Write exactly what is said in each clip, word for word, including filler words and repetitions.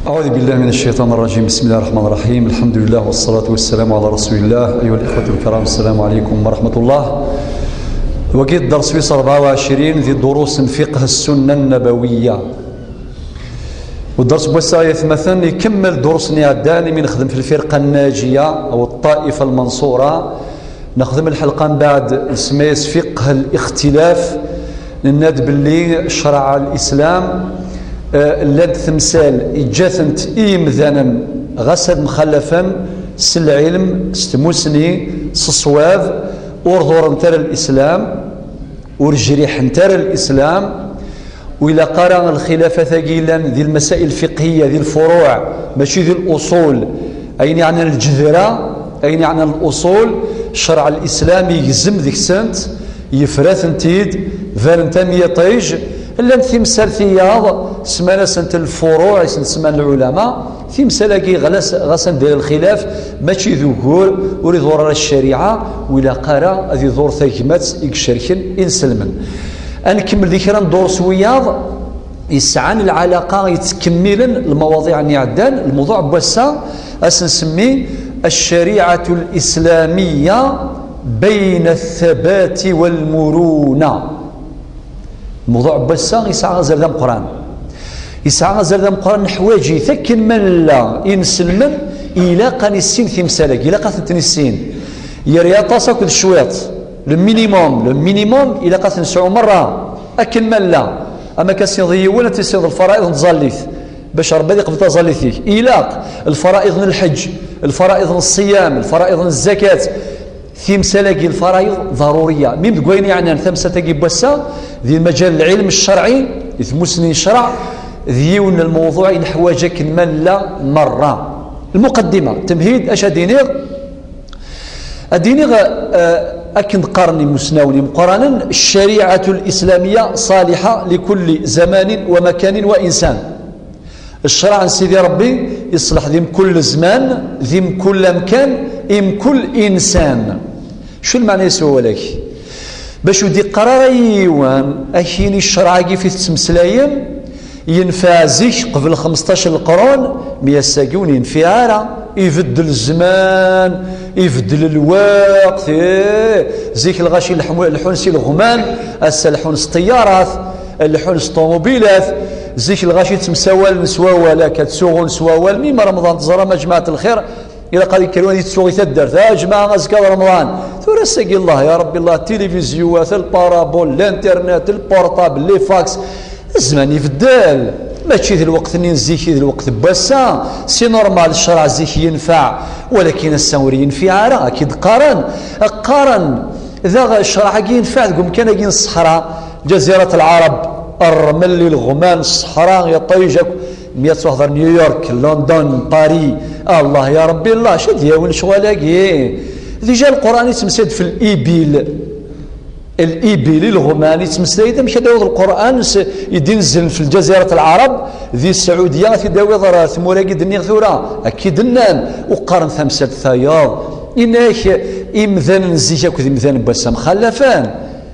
أعوذ بالله من الشيطان الرجيم. بسم الله الرحمن الرحيم. الحمد لله والصلاة والسلام على رسول الله. أيها الإخوة الكرام، السلام عليكم ورحمة الله. Wagi d dders wis rebɛa u ɛecrin di durus n fiqh السنة النبوية. U dders n wass-a, ay atmaten, ikemmel ddurus-nni iɛeddan imi nexdem fi lfirqa nnajiya, aw ṭṭaifa lmanṣura. Nexdem lḥelqa mbeɛd nsemma-yas fiqh al-ixtilaf. Nenna-d belli ccreɛ n Lislam, eh, llant temsal iǧǧa-tent i yimdanen ɣas ad mxalafen s lɛilm, s tmusni, s ṣṣwab, ur ḍurrent ara Lislam, ur jriḥent ara Lislam. Ur ilaq ara lxilafat-agi yellan di lmasail lfiqhiya, di lfuruɛ, mačči di luṣul. Ayen yeɛnan lǧedra, ayen yeɛnan luṣul, ccreɛ n Lislam yegzem deg-sent, yefra-tent-id, banent am yiṭij. Llant timsal tiyaḍ, semman-asent lfuruɛ, i sent-semman lɛulama. Timsal-agi ɣlas-, ɣas anda yella lxilaf, mačči d ugur, ur iḍur ara ccariɛa, ur ilaq ara ad iḍur tagmat i icerken inselmen. Ad nkemmel di kra n ddurus wiyaḍ yesɛan lɛalaqa, yettkemmilen lmawaḍiɛ-nni iɛeddan. Lmewḍuɛ n wass-a, ad s-nsemmi الشريعة الإسلامية بين الثبات والمرونة. Lmewḍuɛ n wass-a yesɛa azal d ameqqran. Yesɛa azal d ameqqran, neḥwaǧ-it akken ma nella inselmen, ilaq ad nissin timsal-agi, ilaq ad tent-nissin. Yerra aṭas akked cwiṭ, le minimum, le minimum, ilaq ad t-nesɛu merra, akken ma nella. Ama ad tissineḍ yiwen, ad tissineḍ lfara'iḍ n tẓallit, bac Rebbi ad iqbel taẓallit-ik. Ilaq lfara'iḍ n lḥeǧǧ, lfara'iḍ n ṣṣiyam, lfara'iḍ n zzakat. Timsal-agi, lfara'iḍ, ḍaruriya. Mim deg wayen yeɛnan tamsalt-agi n wass-a, di lmajal n lɛilm ccerɛi, di tmusni n ccreɛ, d yiwen n lmewḍuɛ i neḥwaǧ akken ma nella merra. Lmuqaddima, temhid, acu ad d-iniɣ? Ad d-iniɣ, eh, akken d-qqaren imusnawen imeqqranen, الشريعة الإسلامية صالحة لكل زمان ومكان وإنسان. Ccreɛ n Sidi Ṛebbi iṣleḥ di mkul zzman, di mkul amkan, i mkul insan. Acu lmeɛna-s wawal-agi? Bac ur d-iqqar ara yiwen, ad k-yini ccreɛ-agi f i tettmeslayem, yenfeɛ zik qbel xmesṭac n leqrun, mi ass-agi ur yenfiɛ ara. Ibeddel zzman, ibeddel lweqt. Eh, zik lɣaci leḥmu-, leḥḥun si leɣman, ass-a leḥḥun s ṭṭeyyarat, leḥḥun s ṭumubilat. Zik lɣaci ttemsawalen s wawal, akka ttsuɣun s wawal. Mi ma Remḍan, teẓram a jmaɛat lxir, ilaq ad yekker wayen yettsuɣ i taddart. A jmaɛ, azekka d Remḍan. Tura ass-agi, Allah, ya Rebbi, Allah, tilivizyu-at, lparabol, l'internet, lportable, les fax. Zzman ibeddel. Mačči d lweqt-nni n zik i d lweqt n wass-a. C'est normal, ccreɛ zik yenfeɛ, walakin ass-a ur yenfiɛ ara. Ad k-id-qqaren, qqaren, daɣ ccreɛ-agi yenfeɛ deg umkan-agi n ṣṣeḥra, Ǧazirat Lɛerb, ṛṛmel, ileɣman, ṣṣeḥra, iṭij akk. Mi ad tṛuḥeḍ ar New York, London, Paris, Allah ya Rebbi, Allah, acu ad d-yawin lecɣal-agi? Déjà Lqur'an yettmeslay-d f libil. Libil, ileɣman, yettmeslay-d amek ad d-yaweḍ Lqur'an s, i d-inezzlen f Lǧazirat Lɛerb, di Sɛudya, ad t-id-tawiḍ ar tmura-agi d-nniɣ tura, akka i d-nnan, ur qqaren tamsalt tayeḍ. Yenna-ak, imdanen n zik akked imdanen n wass-a mxallafen.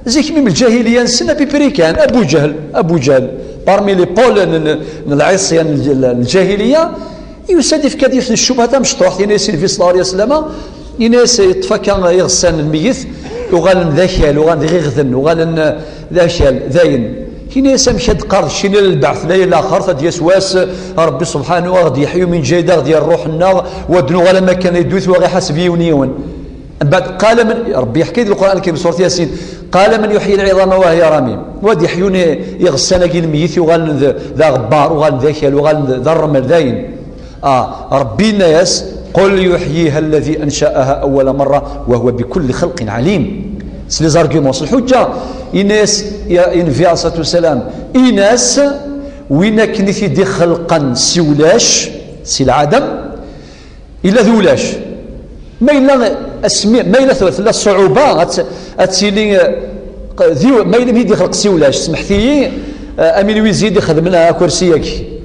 Zik, mi lǧahiliya-nsen, apipri kan, Abu Ǧehl, Abu Ǧehl, parmi les pôles n, n, n lɛiṣyan n, n, n lǧahiliya, yusa-d, ifka-d yiwet n ccubha tamecṭuḥt, yenna-yas i Nnbi ṣella Llahu ɛalayhi wa sallam, yenna-yas, yeṭṭef akka iɣessan n lmeyyet, uɣalen d akal, uɣalen d iɣiɣden, uɣalen, eh, d akal, dayen. Yenna-yas, amek ad d-qqar d cci n lbeɛt, la ilaha illa Allah, ad d-yas wass, Rebbi subḥanahu ad ɣ-d-yeḥyu min ǧadid, ad ɣ-d-yerr ṛṛuḥ-nneɣ, u ad nuɣal am wakken, yeddut, u ad ɣ-iḥaseb yiwen yiwen. Mbeɛd, qala man, Ṛebbi yeḥka-d Lqur'an Lkarim, surat Yasin, qala man yuḥyi lɛiḍama wa hiya ramim. Wa d-iḥyun i, iɣessan-agi n lmeyyet, uɣalen d, d aɣebbar, uɣalen d akal, uɣalen d, d ṛṛmel, dayen. Ah, Ṛebbi yenna-yas, qul yuḥyiha lladi ansha'aha awwala marra wa huwa bikulli xalqin alim. S les arguments, s lḥuǧǧa, yenna-yas, ya, i Nnbi ɛalayhi ṣṣalatu wassalam, in-as, win akken i t-id-ixelqen si ulac, si lɛadam, yella d ulac. Ma yella asmi, ma yella tella ṣṣuɛuba, ad t-, ad tili, eh, di, ma yella mi d-ixleq si ulac, semḥet-iyi, eh, a Mil Wizi d-ixedmen akersi-agi.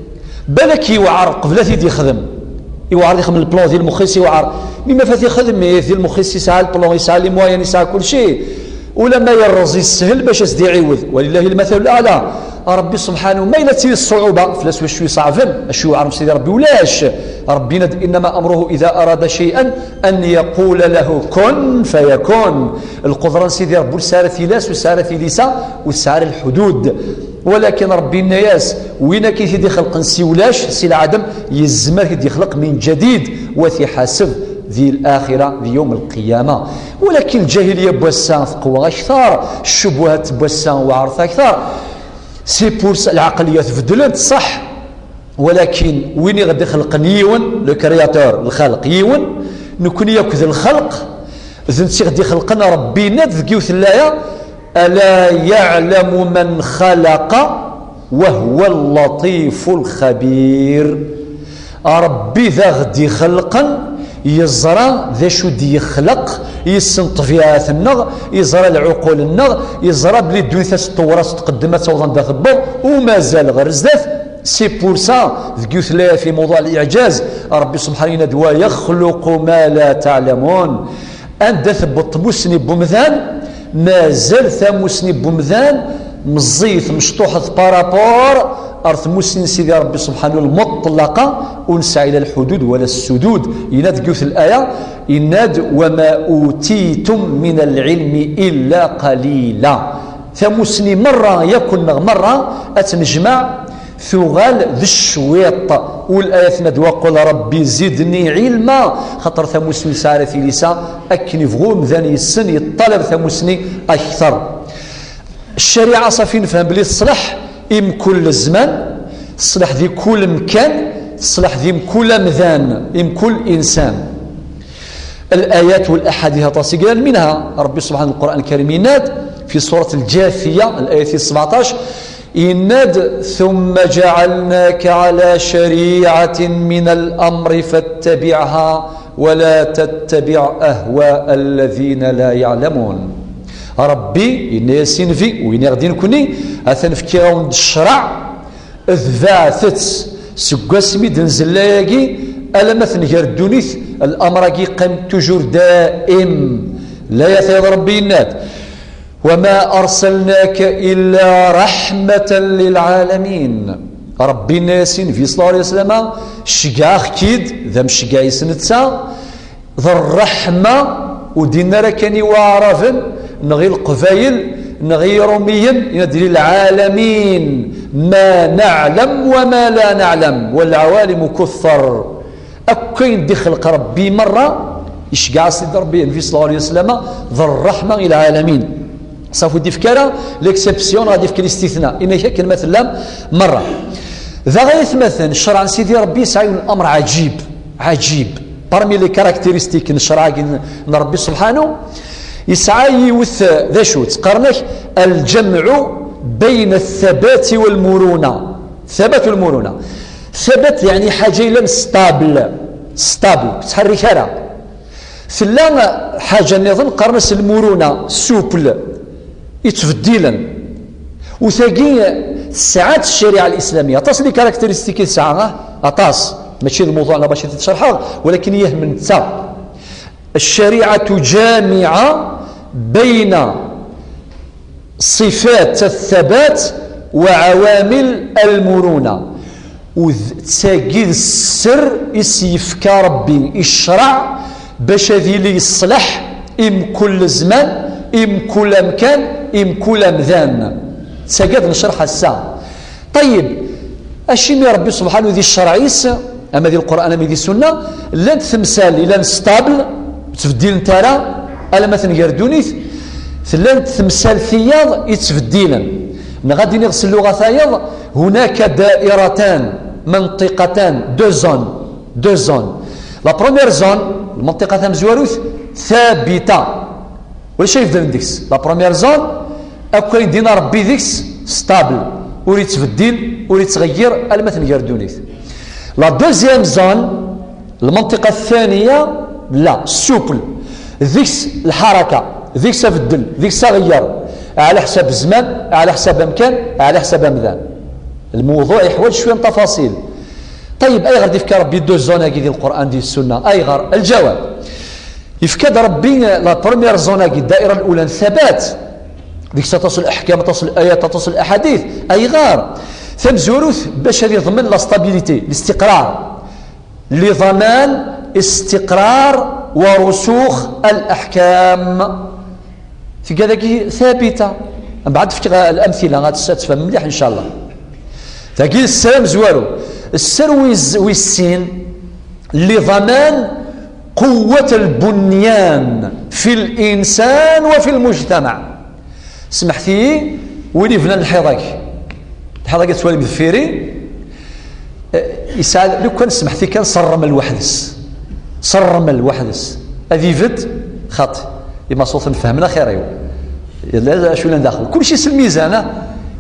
Balak yewɛer qbel ad t-id-ixdem. Yewɛer ad ixdem le plan di lmux-is, yewɛer. Mi ma fat ixdem-it, di lmux-is yesɛa le plan, yesɛa les moyens, yesɛa kulci. Ulamma yerreẓ yeshel bac as-d-iɛiwed. Walillahi lmathalu l-aɛla. Ṛebbi subḥanahu, ma yella d ṣṣuɛuba fell-as, wacu iṣeɛben, acu yuɛren Sidi Ṛebbi? Ulac. Ṛebbi yenna-d: إنما أمره إذا أراد شيئا أن يقول له كن فيكون. Lqudra n Sidi Ṛebbi ur tesɛi ara tilas, ur tesɛi ara tilisa, ur tesɛi ara lḥudud. Walakin Ṛebbi yenna-yas, win akka i t-id-ixelqen si ulac, si lɛadem, yezmer ad t-id-ixleq min ǧadid, wa t-iḥaseb di laxira, di yawm lqiyama. Walakin lǧahiliya n wass-a teqwa akteṛ, ccubuhat n wass-a weɛṛet akteṛ. C'est pour ça, lɛeqliyat beddlent, ṣṣeḥ, walakin win i ɣ-d-ixelqen yiwen, le créateur, lxaliq yiwen, nekni akk d lxelq, d netta i ɣ-d-ixelqen. Ṛebbi yenna-d deg yiwet n laya: ألا يعلم من خلق وهو اللطيف الخبير. Ṛebbi d aɣ-d-ixelqen, yeẓra d acu d-yexleq, yessen ṭṭbiɛat-nneɣ, yeẓra lɛuqul-nneɣ, yeẓra belli ddunit ad s-tewwer, ad s-tqeddem, ad taweḍ anda tewweḍ, u mazal ɣer zdat. C'est pour ça, deg yiwet n laya fi mawḍuɛ l-iɛǧaz, Ṛebbi subḥanahu yenna-d: ويخلق ما لا تعلمون. Anda tewweḍ tmussni n wemdan, mazal tamussni n wemdan meẓẓiyet, mecṭuḥet par rapport ar tmussni n Sidi Ṛebbi subḥanahu lmuṭlaqa, ur nesɛi la lḥudud wala ssudud. Yenna-d deg yiwet n laya, yenna-d: وما أوتيتم من العلم إلا قليلا. Tamussni merra yakk-nneɣ merra ad tt-nejmeɛ, tuɣal d cwiṭ. U laya tenna-d: وقل رب زدني علما. Xaṭer tamussni ur tesɛi ara tilisa, akken ibɣu umdan yessen, yeṭṭalab tamussni akteṛ. Ccariɛa ṣafi nefhem belli teṣleḥ i mkul zzman, teṣleḥ di kul mkan, teṣleḥ di mkul amdan, i mkul insan. الآيات والأحاديث aṭas i yellan, منها Ṛebbi subḥanahu, Lqur'an Lkarim yenna-d fi surat Lǧafiya, الآية tis sebɛṭac, yenna-d: ثم جعلناك على شريعة من الأمر فاتبعها ولا تتبع أهواء الذين لا يعلمون. Ṛebbi yenna-yas i Nnbi, u yenna-yaɣ-d i nekni, atan fkiɣ-awen-d ccṛeɛ, tebɛet-tt seg wasmi d-tenzel layagi alamma tenger ddunit. Lamr-agi yeqqim toujours daim. Laya tayeḍ Ṛebbi yenna-d: وما أرسلناك إلا رحمة للعالمين. Ṛebbi yenna-yas i Nnbi ṣella Llahu ɛalayhi wa sallam: Ceggɛeɣ-k-id, d amceggeɛ-is netta, d ṛṛeḥma, ur d-yenni ara kan i Waɛraben, neɣ i Leqbayel, neɣ i Iṛumiyen, yenna-d: للعالمين، ما نعلم وما لا نعلم، والعوالم كثر. Akk ayen d-ixleq Ṛebbi merra, iceggeɛ-as-id Ṛebbi Nnbi ṣella Llahu ɛalayhi wa sallam, d ṛṛeḥma i lɛalamin. Ṣafi ur d-ifki ara l'exception, ɣad ifki listitna, yenna-k akken ma tellam merra. Daɣ ay atmaten, ccṛeɛ n Sidi Ṛebbi yesɛa yiwen n amr ɛaǧib, ɛaǧib. Parmi les caractéristiques n ccṛeɛ-agi n, n Ṛebbi subḥanahu, yesɛa yiwet, d acu-tt? Qqaren-ak الجمع بين الثبات والمرونة. Thabat wal muruna. Thabat yeɛni ḥaǧa yellan stable, stable, ur tettḥerrik ara. Tella ḥaǧa nniḍen qqaren-as lmuruna, souple, yettbeddilen. U tagi tesɛa-tt ccariɛa lislamiyya. Aṭas n les caractéristiques i tesɛa, ah, aṭas. Mačči d lmewḍuɛ neɣ bac ad t-id-cerḥeɣ, walakin yehmen netta. الشريعة جامعة بين صفات الثبات وعوامل المرونة. U d tagi d sser i s-yefka Ṛebbi i ccṛeɛ bac ad yili yeṣleḥ i mkul zzman, i mkul amkan, i mkul amdan. D tagi ad necreḥ ass-a. Ṭayyeb, acimi Ṛebbi subḥanahu di ccṛeɛ-is, ama di Lqur'an, ama di Ssunna, llant temsal yellan stable, ur ttbeddilent ara, alamma tenger ddunit, llant temsal tiyaḍ yettbeddilen. Neɣ ad iniɣ s lluɣa tayeḍ, هناك دائرتان، منطقتان، deux zones، deux zones. La première zone, lmenṭiqa tamezwarut, ثابتة. Ulac ay ibeddlen deg-s. La première zone, akk ayen d-yenna Ṛebbi deg-s, stable, ur yettbeddil, ur yettɣeyyir, alamma tenger ddunit. La deuxième zone, lmenṭiqa ثانية, la, souple, deg-s lḥaraka, deg-s abeddel, deg-s aɣeyyer, ɛla ḥsab zzman, ɛla ḥsab amkan, ɛla ḥsab amdan. Lmewḍuɛ yeḥwaǧ cwiya n tafaṣil. Ṭayyeb, ayɣer d-ifka Ṛebbi deux zones-agi di Lqur'an, di Ssunna? Ayɣer? Lǧawab. Yefka-d Ṛebbi la première zone-agi, الدائرة الأولى n thabat, Deg-s aṭas n leḥkam, aṭas n layat, aṭas n laḥadit. Ayɣer? Tamezwarut, bac ad iḍmen la stabilité, listiqrar. Liḍaman istiqrar wa rusux al-ahkam. Tga dagi thabita. Mbeɛd fkiɣ lamtila, ad tt-, ad tfhem mliḥ, ncallah. Dagi sser amezwaru. Sser wis-, wis sin, liḍaman قوة البنيان في الإنسان وفي المجتمع. Smeḥt-iyi, win yebnan lḥiḍ-agi. Lḥiḍ-agi tettwalim deffir-i, eh, yesɛa, lukan smeḥt-iyi kan, ṣerrem lweḥd-s. Ṣerrem lweḥd-s. Ad ibedd, xaṭi. Imaṣuten fehmen axir-iw. Yella acu yellan daxel. Kulci s lmizan, ah?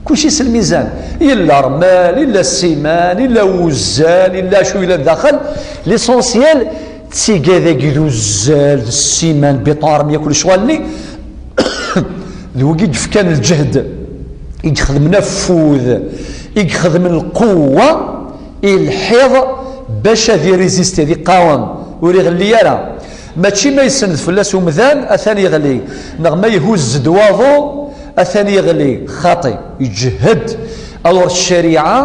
Kulci s lmizan. Yella rrmel, yella ssiman, yella wuzzal, yella acu yellan daxel. L'essentiel, d tigad-agi d uzzal, d ssiman, biṭun, rrmel, kul lecɣal-nni, d wigi i yefkan lǧehd, i ixedmen afud, i ixedmen lquwwa i lḥiḍ bac ad irrésister, ad iqawem, ur iɣelli ara. Mačči ma yessened fell-as umdan, atan yeɣli, neɣ ma ihuzz-d waḍu, atan yeɣli, xaṭi, yeǧhed. Alors ccariɛa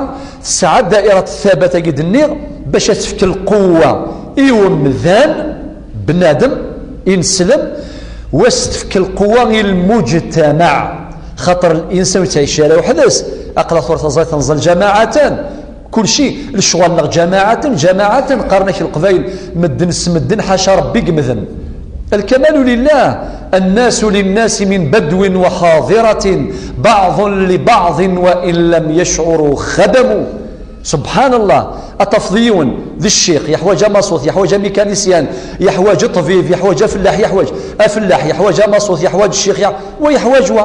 tesɛa da'irat thabat-agi d-nniɣ bac ad tefk lquwwa i umdan, bnadem, ineslem, wa s tefk lquwwa i lmujtamaɛ. Xaṭer linsan ur yettɛici ara weḥd-s, aql-aɣ tura taẓayt neẓẓel ǧamaɛatan, kulci, lecɣal-nneɣ ǧamaɛatan, ǧamaɛatan, qqaren-ak Leqbayel, medden s medden, ḥaca Rebbi gemden. الكمال لله، الناس للناس من بدو وحاضرة، بعض لبعض وإن لم يشعروا خدموا. سبحان الله، ad tafeḍ yiwen d ccix, yeḥwaǧ amaṣut, yeḥwaǧ amikanisiyan, yeḥwaǧ ṭṭbib, yeḥwaǧ afellaḥ, yeḥwaǧ afellaḥ, yeḥwaǧ amaṣut, yeḥwaǧ ccix, yeḥ-, wa yeḥwaǧ wa.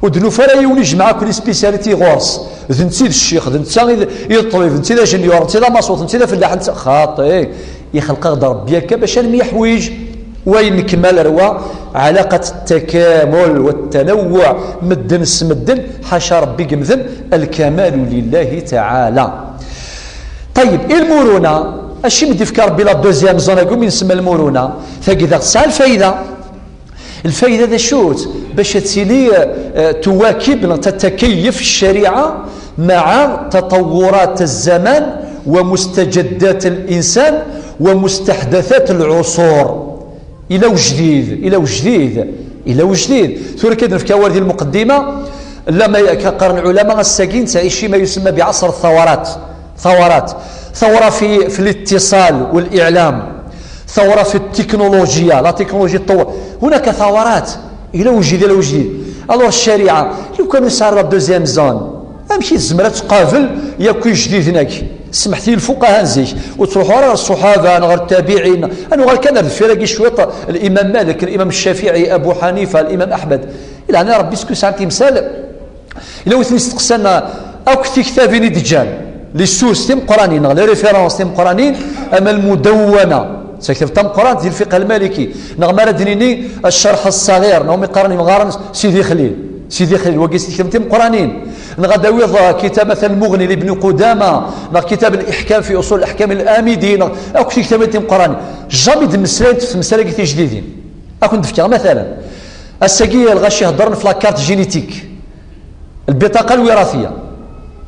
Ur d-nufi ara yiwen ijmeɛ akk les spécialités ɣur-s. D netta i d ccix, d netta i d, i d ṭṭbib, d netta i d ajenyur, d netta i d amaṣut, d netta i d afellaḥ, d netta, xaṭi. Ixleq-aɣ-d Rebbi akka bac ad nemyeḥwiǧ. Wa yennekmal ar wa, ɛalaqat ttakamul wa ttanawwuɛ, medden s medden, ḥaca Rebbi gemden, الكمال لله تعالى. Ṭayyeb, i lmuruna, acimi d-ifka Rebbi la deuxième zone-agi umi nsemma lmuruna? Tagi daɣ tesɛa lfayda. Lfayda d acu-tt? Bac ad tili, eh, tuwakib neɣ tattakeyef ccariɛa مع تطورات الزمان ومستجدات الإنسان ومستحدثات العصور. Ila ujdid, ila ujdid, ila ujdid. Tura kan nefka war di lmuqeddima, lama qqaren lɛulama, ass-agi nettɛici ma yusemma biɛasr thawarat. ثورات. ثورة في، في الاتصال والإعلام. ثورة في التكنولوجيا. La technologie تطور. هناك ثورات. Ila ujdid, ila ujdid. Alors ccariɛa, lukan nesɛa la deuxième zone, amek i tezmer ad tqabel yakk ijdiden-agi? Smeḥt-iyi, lfuqaha n zik, ur ttruḥu ara ɣer ṣṣuḥaba neɣ ɣer ttabiɛin, ad nuɣal kan ar deffir-agi cwiṭ, l'imam Malik, l'imam Ccafiɛi, Abu Ḥanifa, l'imam Aḥmed. Ilɛan Rebbi, skud sɛan timsal, Ila wi ten-isteqsan akk tiktabin i d-ǧǧan, les sources timeqqranin, neɣ les références timeqqranin, ama lmudawwana, d taktabt tameqqrant di lfiqh almaliki, neɣ ma ara d-nini ccerḥ ṣṣaɣir, neɣ umi qqaren imɣaren Sidi Xlil, Sidi Xlil, wagi s tiktabin timeqqranin, neɣ ad d-tawiḍ, eh, kitab atan Lmuɣni libni Qudama, neɣ kitab Liḥkam fi uṣul liḥkam Lamidi, neɣ akk tiktabin timeqqranin. Jamais d-mmeslayent ɣef tmesal-agi tijdidin. Ad kent-d-fkeɣ matalan. Ass-agi lɣaci heddren ɣef la carte génétique. Lbiṭaqa lwiraṭiya.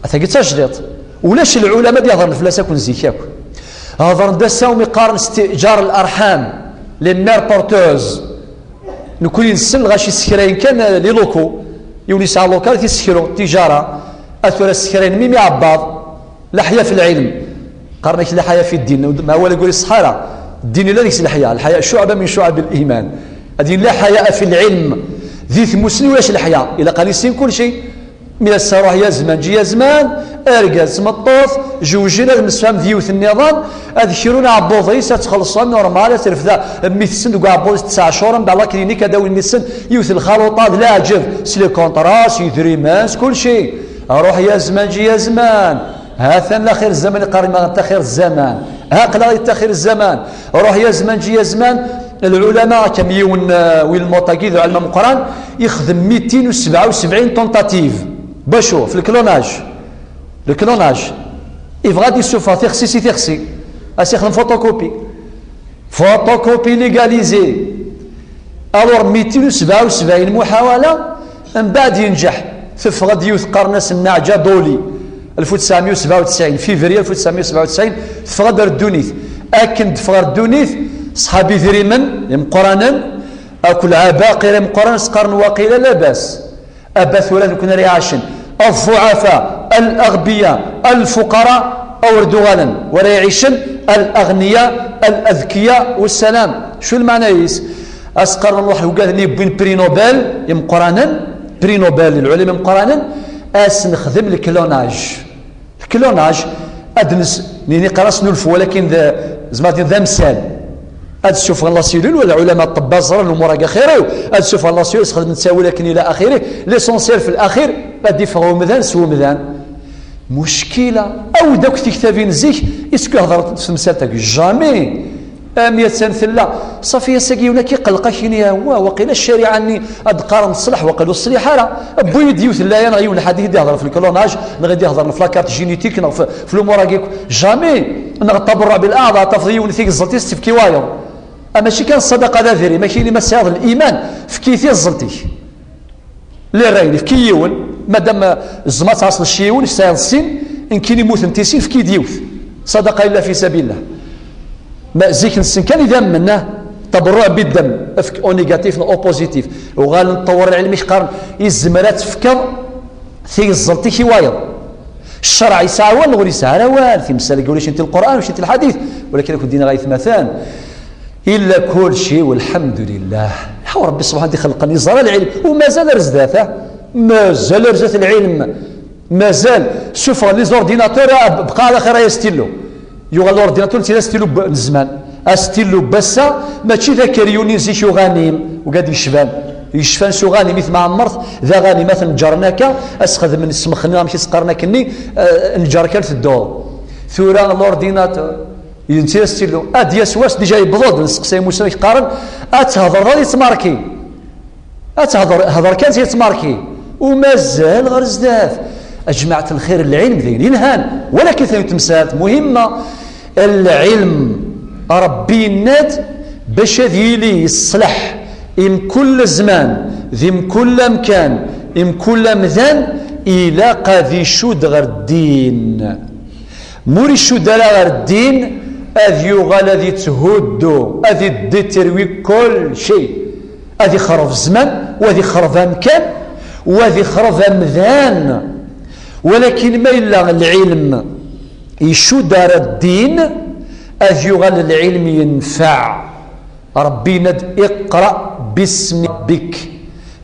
Atagi d tajdiṭ. Ulac lɛulama ad yehḍren fell-as akk n zik akk. Hedren-d ass-a umi qqaren stijar larḥam, les mères porteuses. Nekkni nessen lɣaci ssekrayen kan, eh, les locaux. Yiwen yesɛa local, tissekru, tijara. Ad tura ssekrayen mimi ɛebbaḍ. Leḥya fi lɛilm. Qqaren-ak leḥya fi ddin. Ma awal-agi ur iṣeḥḥa ara. Ddin ila deg-s leḥya. Leḥya, shuɛba min shuɛab liman. Ad yili leḥya fi lɛilm. Di tmusni ulac leḥya. Ilaq ad nissin kulci. Mi ass-a ruḥ ya zman, ǧi ya zman, argaz, tmeṭṭut, jewjen, ad msefham d yiwet nniḍen, ad krun aɛebbuḍ-is, ad txellṣen, normal, ad terfed mmi-tsen deg uɛebbuḍ-is tesɛa ccuṛ, mbeɛd la clinique ad awin mmi-tsen yiwet n lxaluṭa, d leɛǧeb, s les contrats, s yidrimen, s kulci. Ruḥ ya zman, ǧi ya zman. Ha-t-an laxir zzaman, iqqar imɣan taxir zzaman. Aql-aɣ di taxir zzaman. Ruḥ ya zman, ǧi ya zman. Lɛulama, akka am yiwen, eh, wi lmuṭ-agi d uɛelma meqqran, ixdem mitin u sebɛa u sebɛin tentative. Bacu? Fi le clonage. Le clonage. Ibɣa ad d-isuffeɣ tixsi si tixsi. As ixdem photocopie. Photocopie légalisée. Alors, mitin u sebɛa u sebɛin muḥawala, Mbeɛd yenǧeḥ, teffeɣ-d yiwet qqaren-as Nnaɛǧa Dolly, alef u tesɛemya u sebɛa u tesɛin, février alef u tesɛemya u sebɛa u tesɛin, teffeɣ-d ar ddunit. Akken d-teffeɣ ar ddunit, ṣṣḥab idrimen imeqqranen akk lɛabaqir imeqqranen s-qqaren waqila labas. Aba tura d nekkni ara iɛacen, الضعفاء الأغبياء الفقراء, awer d-uɣalen wara iɛicen الأغنياء الأذكياء والسلام. Cu lmeɛna-is? As-qqaren lwaḥ ugaden yewwin prix Nobel imeqqranen, prix Nobel lɛulama imeqqranen, as-nexdem le clonage. Le clonage, ad nes-, nini qqar asnulfu, walakin d, zemreɣ ad d-iniɣ d amsal. Ad ssufɣen la cellule, wala lɛulama ṭṭebba ẓran lumuṛ-agi axir-iw, ad ssufɣen la cellule, sxedmen ttawil akken ila axir-iw, l'essentiel fi l'axir, ad d-iffeɣ umdan s umdan. Muckila, awi-d akk tiktabin zik, i sku hedren f temsalt-agi. Jamais. Ami attan tella. Ṣafi, ass-agi yiwen akka iqelleq-ak, ini, awah, waqila ccariɛa-nni ad d-qqaren ṣṣleḥ, waqila ur ṣṣliḥ ara. Wwi-yi-d yiwet n laya neɣ yiwen n lḥadit i d-ihedren f le clonage, neɣ i d-ihedren f la carte génétique, neɣ f, f lumuṛ-agi akk. Jamais. Neɣ ṭaberruɛ bil aɛḍa, tafeḍ yiwen tigẓelt-is tefk i wayeḍ. A, mačči kan ṣṣadaqa d adrim, akini ma tesɛiḍ liman, efk-iyi tiẓẓelt-ik. Lirrayn, efk-iyi yiwen, madam, eh, tzemreḍ ad tɛaṣleḍ s yiwen, tesɛiḍ sin, nekkini mmuten tisin, efk-iyi-d yiwet. Ṣadaqa illa fi sabillah. Ma zik nessen kan idammen, ah, taberruɛ biddem, efk o négatif neɣ o positif. Uɣalen ṭṭewwer lɛilm-ik, qqaren, izmer ad tefkeḍ tiẓẓelt-ik i wayeḍ. Ccṛeɛ yesɛa awal neɣ ur yesɛi ara awal? Timsal-agi ulac inti Lqur'an, ulac inti lḥadit, walakin ad k-d-iniɣ ay atmaten, illa kulci, walḥemdulillah. Ḥaw Ṛebbi subḥan di xelqen, yeẓra lɛilm, u mazal ar zdat, ah? Mazal ar zdat lɛilm. Mazal. Sufɣen les ordinateurs, ah, bqa ala xir ay astilu. Yuɣal l'ordinateur d astilu n zzman. Astilu n wass-a, mačči d akeryun-nni n zik uɣanim, ugad yecban. Yecfan s uɣanim i tmeɛmert, d aɣanim, ad t-neǧǧren akka, ad s-xedmen, smeɣnen, amek i s-qqaren akkenni, eh, neǧǧer kan tedduɣ. Tura l'ordinateur, yenti astilu. Ad d-yas wass, déjà yewweḍ-d, nesteqsay imusnawen, qqaren, ad thedreḍ ad yettmarki. Ad thedreḍ, hder kan s yettmarki. U mazal ɣer zdat. A jmaɛt lxir, lɛilm d ayen yelhan. Walakin tagi temsalt muhimma. Lɛilm, Ṛebbi yenna-d, bac ad yili yeṣleḥ i mkul zzman, di mkul amkan, i mkul amdan, ilaq ad icudd ɣer ddin. Ma ur icudd ara ɣer ddin, ad yuɣal ad itthuddu, ad idditerwi kulci. Ad ixreb zzman, u ad ixreb amkan, u ad ixreb amdan. Walakin ma yella lɛilm icudd ara ddin, ad yuɣal lɛilm yenfeɛ. Ṛebbi yenna-d, "Iqra bismi rabbik."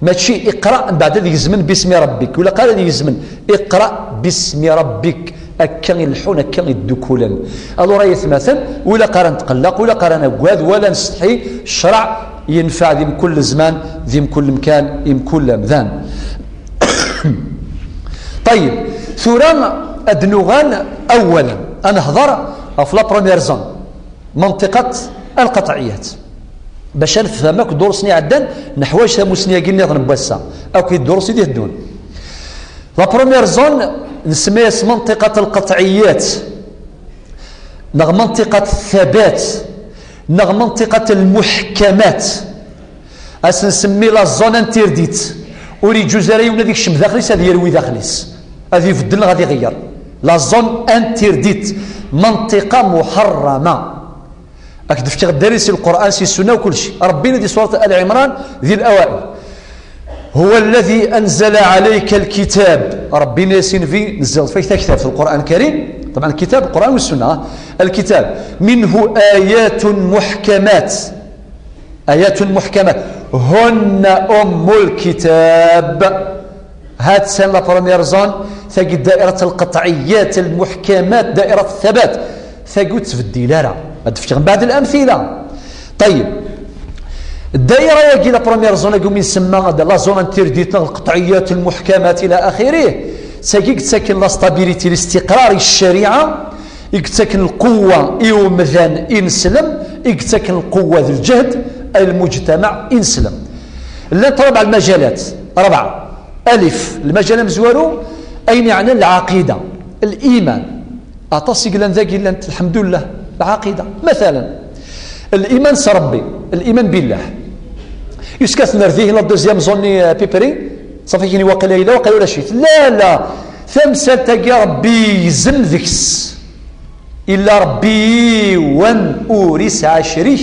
Mačči iqra, mbeɛd ad gezmen bismi rabbik. Ur ilaq ara ad gezmen, "Iqra bismi rabbik." Akka i leḥḥun, akka i ddukulen. Alors ay atmaten, ur ilaq ara netqelleq, ur ilaq ara naggad, wala nsetḥi. Ccṛeɛ yenfeɛ di mkul zzman, di mkul mkan, i mkul amdan. Ṭayyeb, tura ad nuɣal awalen, ad nehḍer ɣef la première zone. Menṭiqat al-qeṭɛiyat. Bac ad nefhem akk ddurus-nni iɛeddan, neḥwaǧ tamusni-agi nniḍen n wass-a, akk i ddurus i d-iteddun. La première zone, nsemma-yas menṭiqat al-qeṭɛiyat, neɣ menṭiqat thabat, neɣ menṭiqat al-muḥkamat. Ad s-nsemmi la zone interdite. Ur yeǧǧuz ara yiwen ad ikcem daxel-is, ad yerwi daxel-is, ad ibeddel neɣ ad iɣeyyer. La zone interdite, menṭiqa muḥerrama. Ad k-d-fkeɣ ddalis si Lqur'an, si Ssunna u kulci. Ṛebbi yenna di surat Al Ɛimran di lawail, "هو الذي أنزل عليك الكتاب." Ṛebbi yenna-yas i Nnbi, "Nezzel-d fik taktabt", fi Lqur'an Lkarim. Ṭebɛen, lkitab, Lqur'an u Ssunna. Lkitab, "منه آيات محكمات." آيات محكمات هن أم الكتاب. Ha-tt-an la première zone, tagi dda'irat al-qeṭɛiyat al-muḥkamat, dda'irat thabat. Tagi ur tettbeddil ara. Ad d-fkeɣ mbeɛd lamtila. Ṭayyeb. Ddaira-agi, la première zone-agi umi nsemma la zone interdite neɣ lqeṭɛiyat al-muḥkamat ila axirih. D tagi i yettaken la stabilité, listiqrar i ccariɛa. I yettaken lquwwa i umdan ineslem, i yettaken lquwwa d lǧehd ay lmujtamaɛ ineslem. Llant rebɛa lmajalat, rebɛa. Alif, lmajal amezwaru, ayen yeɛnan lɛaqida, liman. Aṭas i yellan dagi, llant, lḥemdullah, lɛaqida. Matalen, liman s Ṛebbi, liman billah. Jusqu'à tnerdihin, la deuxième zone-nni, euh, pipri, Ṣafi kini waqila yella, waqila ulac-it. La, la. Tamsalt-agi Ṛebbi yegzem deg-s. Illa Ṛebbi yiwen ur isɛa crik.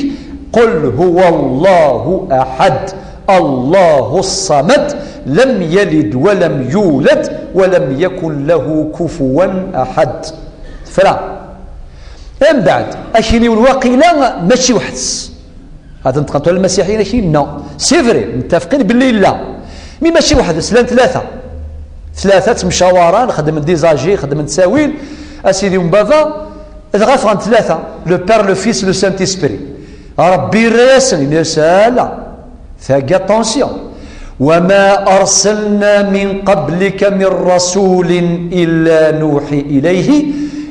قل هو الله أحد، الله الصمد، لم يلد ولم يولد، ولم يكن له كفوا أحد. Tefra. Mbeɛd, akini waqila mačči weḥd-s. Hada neṭqen tura lmasiḥiyin, akini, non. C'est vrai, mtafqin belli yella. Mi mačči weḥd-s, llan tlata. Tlata ttemcawaran, xedmen des A G, xedmen ttawil, a sidi n baba, dɣa ffɣen tlata, le Père, le Fils, le Saint-Esprit. Ṛebbi irra-yasen, yenna-yas, ala, tagi, attention. وما أرسلنا من قبلك من رسول إلا نوحي إليه،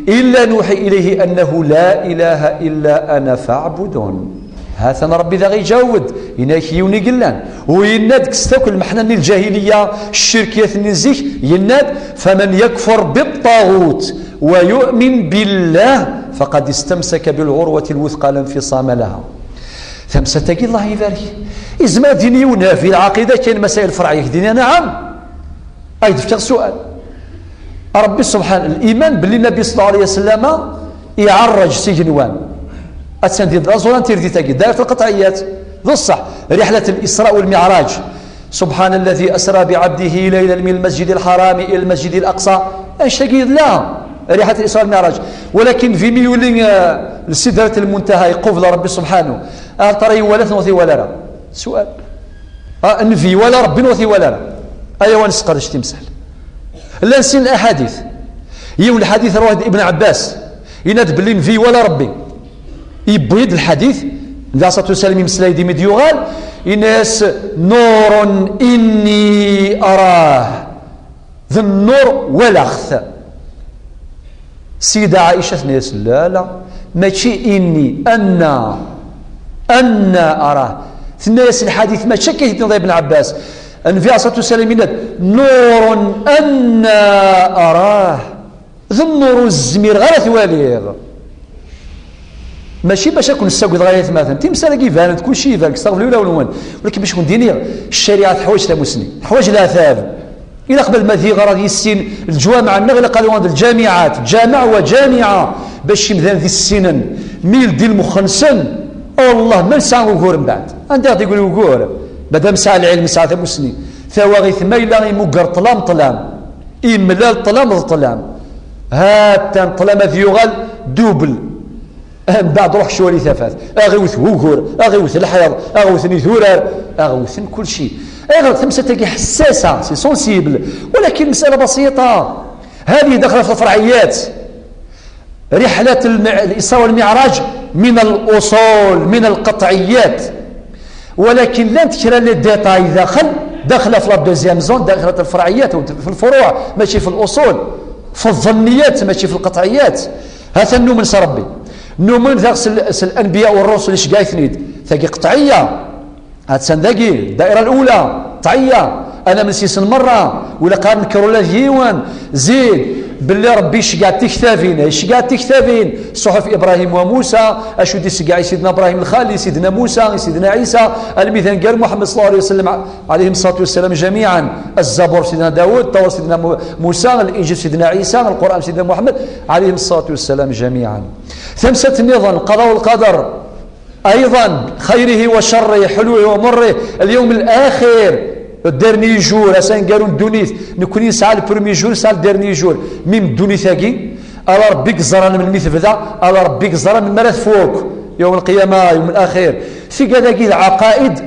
إلا نوحي إليه أنه لا إله إلا أنا فاعبدون. Ha-t-an Ṛebbi daɣ iǧaweb-d, yenna-ak yiwen i yellan. U yenna-d, kkset akk lmeḥna-nni lǧahiliya, ccirkiyat-nni n zik, yenna-d, فمن يكفر بالطاغوت ويؤمن بالله فقد استمسك بالعروة الوثقى لا انفصام لها. Tamsalt-agi, Allah ibarek. Izmer ad d-yini yiwen, fi lɛaqida kayen masail ferɛiyya, k-d-yini, naɛam. Ay d-fkiɣ sual. Ṛebbi subḥan, liman belli Nnbi ṣella Llahu ɛalayhi wa sallam iɛerreǧ s igenwan. Attan di laẓura n tirdit-agi, dairet lqeṭɛiyat. D ṣṣeḥ, riḥlat al-Isra wal Miɛraǧ. سبحان الذي أسرى بعبده ليلا من المسجد الحرام إلى المسجد الأقصى. Annect-agi yella, riḥlat al-Isra wal Miɛraǧ. Walakin fi mi yuli, eh, l-Sidrat al-Muntaha, iqubel Ṛebbi subḥanu. Ahat ara iwala-t neɣ ur t-iwala ara. Sual. Ah, nnbi iwala Ṛebbi neɣ ur t-iwala ara? Aya wa nesqerdec timsal. Llan sin aḥadit. Yiwen lḥadit rawah-d Ibn Ɛebbas, yenna-d belli nnbi iwala Ṛebbi. Yewwi-d lḥadit, Nnbi alayhi ṣṣalatu wassalam imeslay-d imi d-yuɣal, yenna-yas, نور إني أراه. D nnur walaɣ-t. Ssida Ɛica tenna-yas, la, la, mačči إني, أنا, أنا أراه. Tenna-yas lḥadit, mačči akka i t-id-yenna Ibn Ɛebbas. Nnbi alayhi ṣṣalatu wassalam yenna-d, نور أنا أراه. D nnur ur zmireɣ ara ad t-waliɣ. Mačči bac ad ken-ssagdeɣ ay atmaten. Timsal-agi iban-d, kulci iban, deg ssɣebli ulawen-nwen. Walakin bac ken-d-iniɣ, ccariɛa teḥwaǧ tamusni, teḥwaǧ leɛtab. Ilaq bad ma d-yeɣra ad yissin leǧwameɛ-nneɣ, ilaq ad uɣalen d lǧamiɛat, ǧameɛ wa ǧamiɛa, bac imdanen ad issinen. Mi yeldi lmux-nsen, Allah, ma nesɛa ugur mbeɛd. Anda i ɣ-d-yeggri ugur? Madam sɛa lɛilm, sɛa tamusni. Tawaɣit ma yella imugger ṭṭlam ṭṭlam, imlal ṭṭlam d ṭṭlam. Ha-t-an ṭṭlam ad yuɣal double. Mbeɛd ruḥ cwali tafat. Aɣ-iwet wugur, aɣ-iwet lḥiḍ, aɣ-iwten idurar, aɣ-iwten kulci. Ayɣer tamsalt-agi ḥessasa, c'est sensible. Walakin مسألة بسيطة. هذه داخلة في الفرعيات. رحلة الم-، الإسراء والمعراج من الأصول، من القطعيات. ولكن llant kra les détails داخل، داخلة في la deuxième zone، داخلة الفرعيات، في الفروع، ماشي في الأصول، في الظنيات، ماشي في القطعيات. Ha-t-an numen s Ṛebbi. Numen daɣ s l-، s الأنبياء والرسل، iceggeɛ-iten-id. Tagi qeṭɛiyya. Attan dagi, الدائرة الأولى, qeṭɛiyya. Ad namen s-isen merra, ur ilaq ara ad nenker ula d yiwen. Zid, belli Ṛebbi iceggeɛ tiktabin, iceggeɛ tiktabin. Ṣuḥuf Ibṛahim wa Musa, acu d-iceggeɛ i Sidna Ibṛahim lxali, Sidna Musa, Sidna Ɛisa, almi d aneggaru Muḥemmed ṣella Llahu ɛalayhi wa sallam, ɛalayhim ṣṣalatu wassalam ǧamiɛan. Zzabur Sidna Dawed, Ṭṭawrat Sidna Mu-, Musa, Linǧil Sidna Ɛisa, Lqur'an Sidna Muḥemmed, ɛalayhim ṣṣalatu wassalam ǧamiɛan. Tamsalt nniḍen, lqaḍa u lqadar. أيضا، خيره وشره، حلوه ومره، اليوم الآخر، le dernier jour, ass aneggaru n ddunit. Nekni nesɛa le premier jour, nesɛa le dernier jour. Même ddunit-agi, ala Ṛebbi i yeẓran melmi tebda, ala Ṛebbi i yeẓran melmi ara tfuk. يوم القيامة، يوم الآخر. Tigad-agi d ɛaqaid,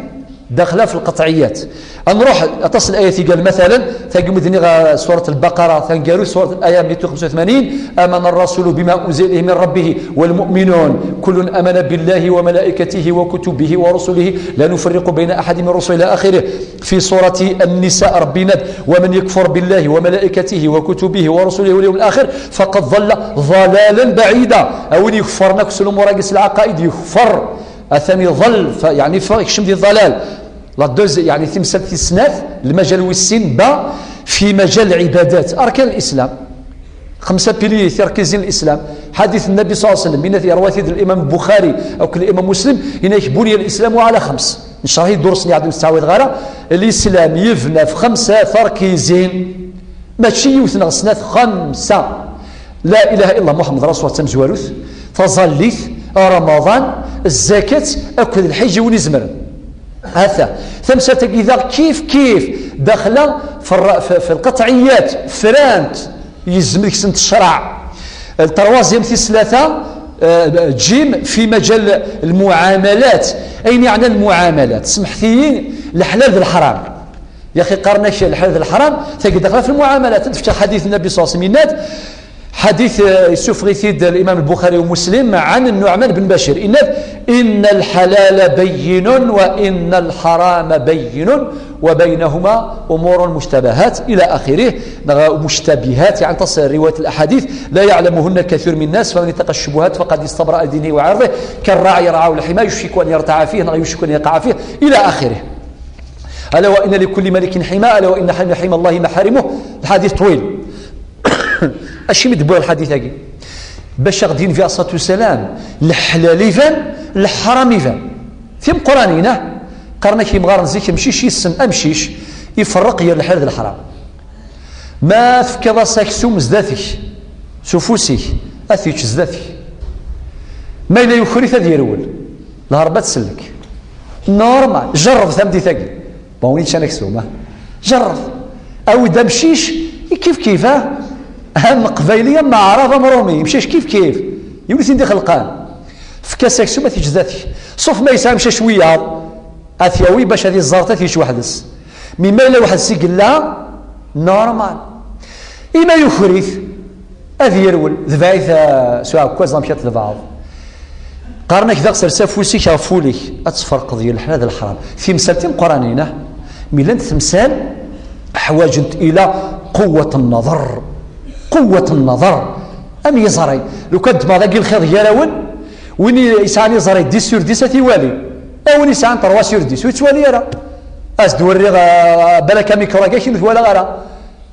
daxla fi lqeṭɛiyat. Ad nruḥ aṭas n layat i qal, matalan, tagi mi d-nniɣ, ah, surat al-Baqara, taneggarut, surat al-aya miya u xemsa u tmanyin, آمن الرسول بما أنزل إليه من ربه والمؤمنون كل آمن بالله وملائكته وكتبه ورسله لا نفرق بين أحد من رسله إلى آخره. Fi surati An-Nisa, Ṛebbi yenna-d, ومن يكفر بالله وملائكته وكتبه ورسله واليوم الآخر فقد ضل ضلالا بعيدا. A win yekfren akk s lumuṛ-agi s lɛaqaid, yekfer. Atan iḍall, fa-, yeɛni ffeɣ, yekcem di ḍalal. La deuxi-, yeɛni timsalt tis snat, lmajal wis sin, ba, fi majal lɛibadat, arkan lislam. Xemsa piliers, tirkizin n l'islam. Ḥadit n Nnabi ṣalla Llahu ɛalayhi wa sallam, yenna-t, yerwa-t-id l'imam Buxari akked l'imam Muslim, yenna-k: بني الإسلام على خمس. Necreḥ-it ddurs-nni, ɛad ur nettɛawid ara. L'islam yebna ɣef xemsa terkizin. Mačči yiwet neɣ snat, xemsa. La ilaha illallah Muḥemmed Rasul Llah d tamezwarut, taẓallit, Ramaḍan, zzakat akked lḥiǧ i win izemren. Hata, tamsalt-agi daɣ kif kif, daxla f, f, f lqeṭɛiyat, frant, yezmer deg-sent ccreɛ. Troisième, tis tlata, eh, jim, fi majal lmuɛamalat. Ayen yeɛnan lmuɛamalat, semḥet-iyi, leḥlal d leḥram. Yaxi qqaren-ak leḥlal d leḥram, tagi daxla f lmuɛamalat. Ad d-fkeɣ ḥadit n Nnabi ṣalla Llahu ɛalayhi wa sallam, yenna-d, ḥadit, eh, yessufeɣ-it-id l'imam Lbuxari u Muslim, ɛan Nuɛman ben Bacir, yenna-d: إن الحلال بين وإن الحرام بين وبينهما أمور مشتبهات إلى آخره. Neɣ muctabihat, yeɛni تصل رواية الأحاديث: لا يعلمهن كثير من الناس فمن اتقى الشبهات فقد استبرأ لدينه وعرضه كالراعي يرعى حول الحمى يوشك أن يرتع فيه أو يوشك أن يقع فيه إلى آخره. ألا وإن لكل ملك حمى، ألا وإن حمى، حمى الله محارمه. Lḥadit ṭwil. Acimi d-wwiɣ lḥadit-agi? Bac ad ɣ-d-yini ṣṣalatu wassalam, leḥlal iban, leḥram iban. Timeqqranin, ah? Qqaren-ak yimɣaren zik, amcic yessen amcic, iferreq gar leḥlal d leḥram. Ma tefkiḍ-as aksum zdat-k, s ufus-ik, ad t-yečč zdat-k. Ma yella yuker-it, ad yerwel. Lherba ad tsellek. Normal. Jerreb tamdit-agi. Bon, win yeččan aksum, ah? Jerreb. Awi-d amcic, kif kif, ah? Am Qbayli, am Aɛrab, am Rumi. Amcic kif kif. Yiwen i t-id-ixelqen. Efk-as aksum, ad t-yečč zdat-k. Sauf ma yesɛa amcic wiyaḍ, ad t-yawi bac ad iẓẓer, ad t-yečč weḥd-s. Mi ma yella weḥd-s i yella, normal. I ma yuker-it, ad yerwel, tbeɛ-it, eh, s uɛekkaz amek ad t-tebɛeḍ. Qqaren-ak daɣ sers afus-ik ɣef wul-ik, ad tferqeḍ gar leḥlal d leḥram. Timsal timeqqranin, ah? Mi llant temsal, ḥwajent ila quwwat n-naḍer. Quwwat n-naḍer. Am yiẓri. Lukan ddmeɣ dagi lxiḍ gar-awen, win yesɛan iẓri dix sur dix ad t-iwali. A win yesɛan trois sur dix, ur yettwali ara. As-d werriɣ, ah, balak amikru-agi, akken ur t-walaɣ ara.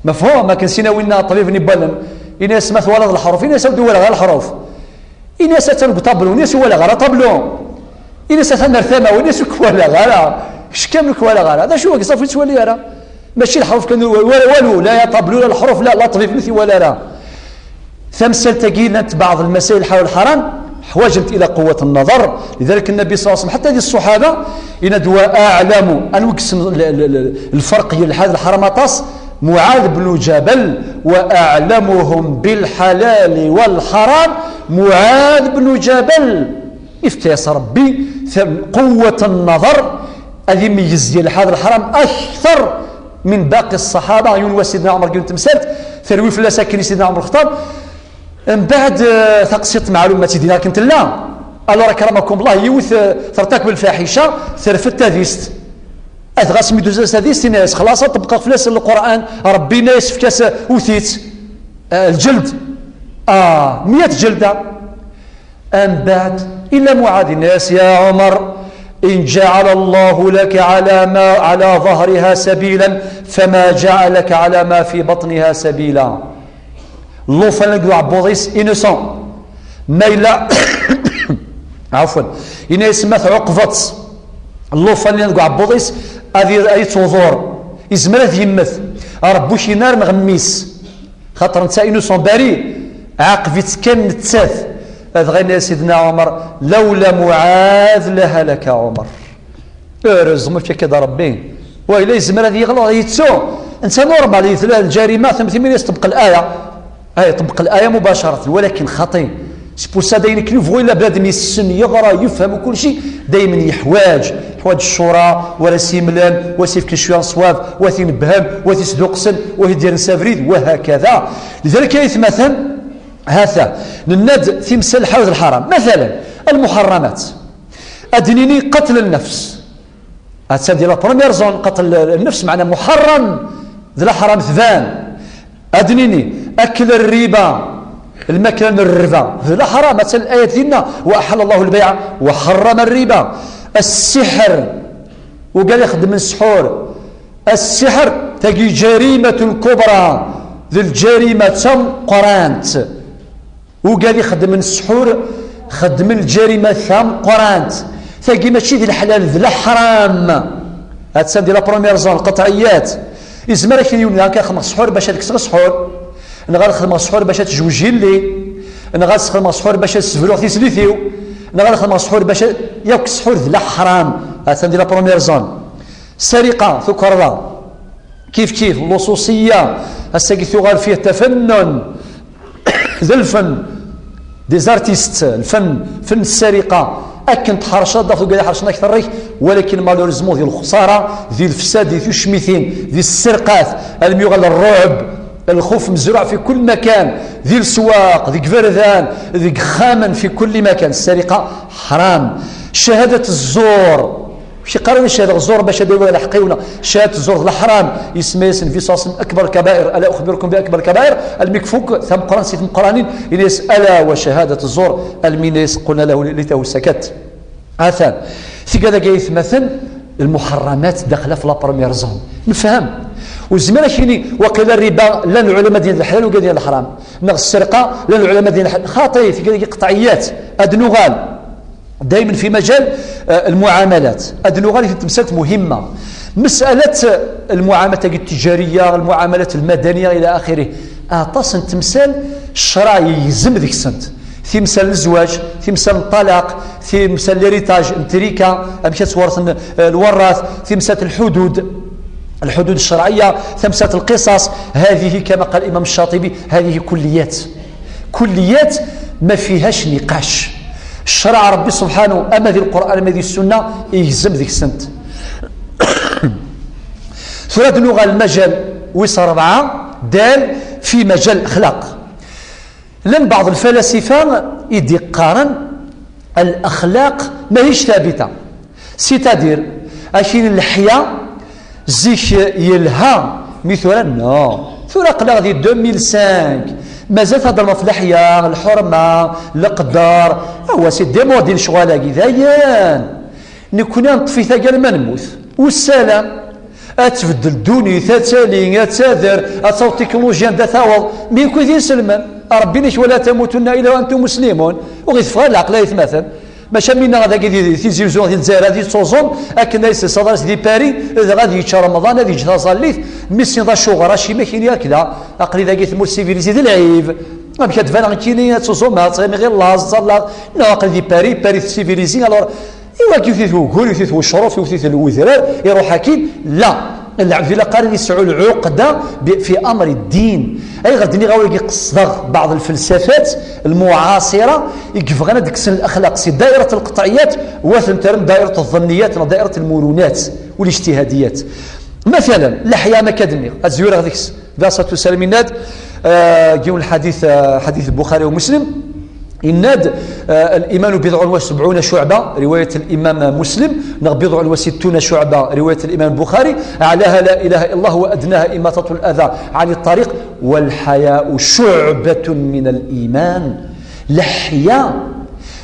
Mefhum, akken sin-a winna ṭṭbib-nni n wallen. Ini-as: "Ma twalaḍ leḥruf?" Ini-as: "Ur walaɣ ara leḥruf." Ini-as: "Atan deg uṭablu." Ini-as: "Ur walaɣ ara aṭablu." Ini-as: "Atan ar tama-w." Ini-as: "Ur k-walaɣ ara. Kečč kamel ur k-walaɣ ara. D acu wagi, ṣafi ur ttwali ara?" Mačči leḥruf kan, wa-, wa-, walu, la aṭablu, la leḥruf, la, la ṭṭbib, ur t-iwala ara. Tamsalt-agi llant baɛḍ lmasayil ḥawal ḥaram, ḥwajent ila quwwat n-naḍer. Lidalik Nnabi ṣalla Llahu ɛalayhi wa sallam, ḥatta di ṣṣuḥaba, yenna-d: "Wa aɛlamu", anwa i yessen l-, l-, l-, lferq gar leḥlal d leḥram aṭas? Muɛad bnu Ǧabal. "Wa aɛlamuhum bilḥalali walḥaram Muɛad bnu Ǧabal." Ifka-yas Ṛebbi ta-, quwwat n-naḍer, ad imeyyez gar leḥlal d leḥram akter min baqi ṣṣaḥaba. Yiwen wass Sidna Ɛmer deg yiwet n temsalt, terwi fell-as akken i Sidna Ɛmer Lxeṭṭab. Mbeɛd, eh, taqsiṭ meɛlum ma d tidin akken tella. Alors, akramakum Allah, yiwet, eh, tertakeb lfaḥica, terfed tadist. Ad ɣas mi d-tusa s tadist, ini-as: "Xlaṣ, ad ṭebbqeɣ fell-as Lqur'an, Ṛebbi yenna-yas efk-as, eh, utit, eh, lǧeld." Ah, miyat ǧelda. Mbeɛd, illa Muɛad yenna-yas: "Ya Ɛmer, in ǧaɛala Llahu laka ɛala ma, ɛala ḍahriha sabilan, fama ǧaɛala laka ɛala ma fi baṭniha sabila." Llufan deg uɛebbuḍ-is, innocent. Ma yella, ɛafwan, yenna-yas ma tɛuqbeḍ-tt, llufan deg uɛebbuḍ-is, ad y-, ad yettuḍur. Yezmer ad yemmet. Ṛebbi ur k-yenna ara neɣ mmi-s. Xaṭer netta innocent bari, ɛaqeb-itt kan nettat. Dɣa yenna-yas Sidna Ɛmer: "Lawla Muɛad lahalaka Ɛmer." Heureusement, efk-ak-d Ṛebbi. Wa yella yezmer ad yeɣleḍ, ad yettu. Netta normal, yetla lǧarima, tamtimin yesṭebq laya. Ay, ṭebq laya mubacaratan, walakin xaṭi. C'est pour ça, d ayen akken yebɣu illa bnadem yessen, yeɣra, yefhem kulci, daymen yeḥwaǧ, yeḥwaǧ ccura, wa ara s-yemlen, wa s-yefken cwiya n ṣṣwab, wa t-inebbhen, wa t-isduqsen, wa t-idiren s abrid, wa hakada. Lidalik ay atmaten, hata, nenna-d timsal ḥawed lḥaram. Mathalan, lmuḥarramat. Ad d-nini qatl nnefs. Attan di la première zone, qatl nnefs, meɛna muḥarram, d leḥram tban. Ad d-nini, akl rriba, lmakla n rriba, d leḥram, attan layat dinna: "Wa aḥalla Llahu lbayɛa wa ḥarrama rriba." Assiḥr, ugar ixeddmen ssḥur. Assiḥr, tagi jarimatun kubra, d D lǧarima d tameqqrant. Ugal ixeddmen ssḥur, xeddmen lǧarima d tameqqrant. Tagi mačči d leḥlal, d leḥram. Attan di la première zone, lqeṭɛiyat. Izmer ad k-yini yiwen, akka xedmeɣ ssḥur bac ad kkseɣ ssḥur, neɣ ad xedmeɣ ssḥur bac ad tejwej yelli, neɣ ad xedmeɣ ssḥur bac ad ssebruɣ tislit-iw, neɣ ad xedmeɣ ssḥur bac ad, yakk ssḥur d leḥram. Attan di la première zone. Ssariqa, tukerḍa. Kif kif, luṣuṣiyya, ass-agi tuɣal fih tafannun, d lfen, des artistes, lfen, fen ssariqa, akken tḥerceḍ, daɣ tugad ḥercen akteṛ-ik, walakin malheureusement di lexsara, di lefsad, di tucmitin, di sserqat, almi yuɣal rruɛb, lxuf mezruɛ fi kul makan, di leswaq, deg iberdan, deg ixxamen, fi kul makan, ssariqa ḥram. Ccahadat zzur, Ur k-iqqar ara cehdeɣ zzur bac ad awiɣ lḥeqq-iw, neɣ cehdet zzur d leḥram. Isemma-yasen Nabi صلى الله عليه وسلم أكبر الكبائر، ألا أخبركم بأكبر الكبائر؟ Almi ifuk tameqqrant si tmeqqranin, yenna-yas: ألا وشهادة الزور. Almi yenna-yas: قلنا له ليته سكت. Atan. Tigad-agi ay atmaten, lmuḥerramat daxel ɣef la première zone. Nefhem. Ur zmireɣ ad k-iniɣ waqila rriba, llan lɛulama ad d-yini d leḥlal, ugad d-yini d leḥram. Neɣ sserqa, llan lɛulama ad d-yini d leḥlal. Xaṭi, tigad-agi qeṭɛiyat. Ad nuɣal. دائما في مجال, آه, المعاملات. Ad nuɣal i temsalt muhimma. مسألة المعاملات التجارية, المعاملات المدنية إلى آخره. Aṭas n temsal ccṛeɛ yegzem deg-sent. Timsal n zzwaǧ, timsal n ṭṭalaq, timsal n l'héritage, n trika, amek ad ttwarten, eh, lwarrat, timsal n lḥudud, الحدود الشرعية, tamsalt n lqisas. هذه كما قال الإمام الشاطبي, هذه كليات. كليات ما فيهاش نقاش. Ccṛeɛ Ṛebbi subḥanahu, ama di Lqur'an, ama di Ssunna, yegzem deg-sent. Tura ad nuɣal lmajal wis ṛebɛa, dal, fi majal lexlaq. Llan baɛḍ lfalasifa i d-iqqaren lexlaq mahic tabita. C'est-à-dire, akini leḥya zik yelha, mi tura, non. Tura aql-aɣ di deux mille cinq, mazal theddrem ɣef leḥya, lḥurma, leqder. Awa, c'est démodé lecɣal-agi, dayen. Nekkni ad neṭṭef-it agal ma nemmut. Ussalam. Ad tbeddel ddunit, ad tali, ad tader, ad taweḍ tiknuluji anda taweḍ. Mi yakk d iselmen. Ṛebbi-inek: ولا تموتن إلا وأنتم مسلمون. Ur ɣ-iteffeɣ ara leɛqel ay atmaten. Maca mi neɣ dagi di Tizi Uzzu, di Lezzayer, ad yettuẓum, akken ay s-aḍar-is di Paris, dɣa ad yečč Remḍan, ad yeǧǧ taẓallit, mi s-nniḍ acuɣer, acimi kini akka, aql-i dagi tmurt civilisée d lɛib. Amek ad d-baneɣ kini ad ttuẓumeɣ, ttɣimiɣ i llaẓ, ttallaɣ, neɣ aql-i di Paris, Paris civilisée, alors, i wagi iwet-it wugur, iwet-it wecruf, iwet-it wedrar, iruḥ akkin, la. Lɛebd ilaq ara ad yesɛu lɛuqda bi-, fi amri ddin. Ayɣer d-nniɣ awal-agi qesdeɣ baɛḍ lfelsafat lmuɛaṣira i yebɣan ad kksen lexlaq si dairat lqeṭɛiyat, wa ten-terren dairat ḍḍenniyat neɣ dairat lmurunat u lijtihadiyat. Mathalan, leḥya, ma akka d-nniɣ, ad zwireɣ deg-s, Nabi ṣṣalatu wassalam yenna-d, ah, yiwen lḥadit, ah, ḥadit Buxari u Muslim, Yenna-d, ah, الإيمان بضع وسبعون شعبة, رواية الإمام مسلم, neɣ بضع وستون شعبة, رواية الإمام البخاري, أعلاها لا إله إلا الله وأدناها إماطة الأذى عن الطريق والحياء شعبة من الإيمان. Leḥya,